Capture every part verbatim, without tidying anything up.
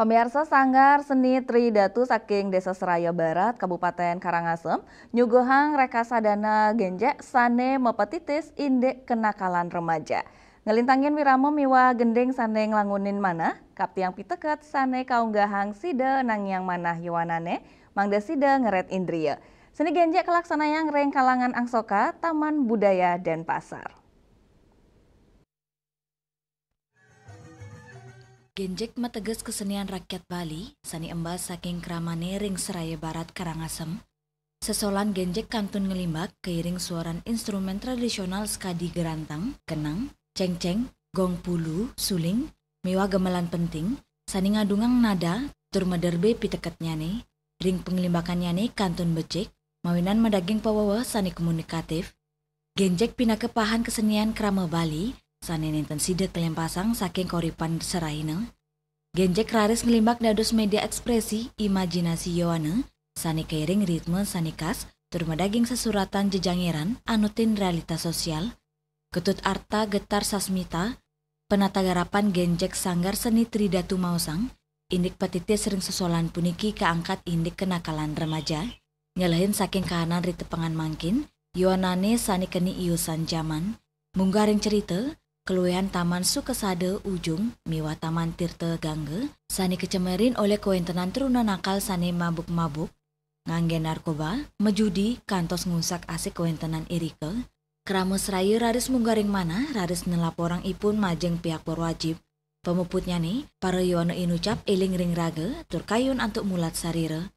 Pamiarsa, Sanggar Seni Tridatu saking Desa Seraya Barat, Kabupaten Karangasem, nyuguhang rekasadana genjek sane mapatitis indik kenakalan remaja. Ngelintangin wirama miwah gending sane nglangunin manah, kaptiang piteket sane kaunggahang sida nangiang manah yowanane, mangda sida ngeret indria. Seni genjek kalaksanayang ring kalangan angsoka Taman Budaya Denpasar. Genjek mateges kesenian rakyat Bali, sane embas saking kramane ring Seraya Barat Karangasem. Sesolan genjek kantun nglimbak kairing suaran instrumen tradisional sakadi gerantang, kenang, cengceng, gong pulu, suling, miwah gamelan penting, sane ngadungang nada tur maderbe piteketnyane. Ring panglimbakannyane kantun becik, mawinan madaging paweweh sane komunikatif. Genjek pinaka pahan kesenian krama Bali, sane nenten sida kalempasang saking kauripan serahina. Genjek raris nglimbak dados media ekspresi imajinasi yowana, sane kairing ritme sane khas, tur madaging sesuratan jejangeran anutin realitas sosial. Ketut Arta Getar Sasmita, penata garapan genjek Sanggar Seni Tridatu maosang, indik patitis ring sesolan puniki kaangkat indik kenakalan remaja, nyelehin saking kahanan ri tepengan mangkin, yowanane sane keni iusan jaman, munggah ring cerita, kaluihan Taman Sukasada Ujung miwah Taman Tirta Gangga, sane kacemerin olih kawentenan truna nakal sane mabuk-mabuk, ngangge narkoba, majudi, kantos ngusak-asik kawentenan irika. Krama seraya raris munggah ring manah, raris nelaporang ipun majeng pihak berwajib. Pamuputnyane, para yowana inucap eling ring raga, tur kayun antuk mulat sarira.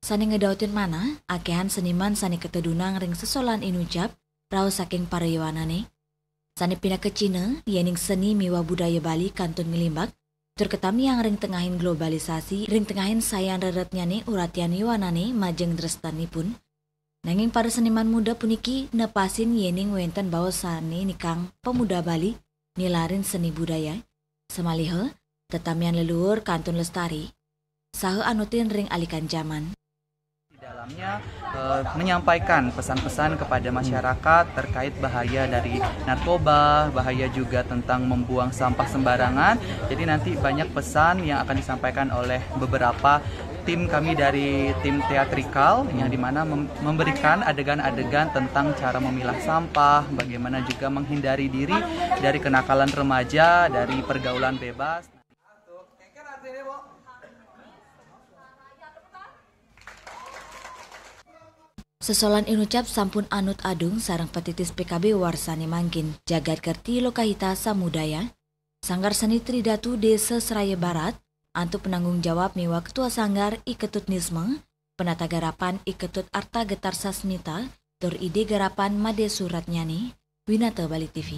Sane ngedautin manah, akehan seniman sane katedunang ring sesolan inucap, rauh saking para yowanane. Sane pinaka cihna, yening seni miwah budaya Bali kantun nglimbak, tur katamiang ring tengahin globalisasi, ring tengahin sayan reretnyane uratian yowanane majeng drestanipun. Nanging para seniman muda puniki nepasin yening wenten baos sane nikang pemuda Bali nilarin seni budaya, samaliha tetamian leluhur kantun lestari, saha anutin ring alikan jaman. Di dalamnya eh, menyampaikan pesan-pesan kepada masyarakat terkait bahaya dari narkoba, bahaya juga tentang membuang sampah sembarangan. Jadi nanti banyak pesan yang akan disampaikan oleh beberapa tim kami dari tim teatrikal yang dimana mem- memberikan adegan-adegan tentang cara memilah sampah, bagaimana juga menghindari diri dari kenakalan remaja, dari pergaulan bebas. Sesolan inucap sampun anut adung sareng patitis P K B warsane mangkin, jagat kerti lokahita samudaya. Sanggar Seni Tridatu Desa Seraya Barat antuk penanggung jawab miwah Ketua Sanggar I Ketut Nisma, penata garapan I Ketut Arta Getar Sasmita, tur ide garapan Made Suratnyani. Winata Bali T V.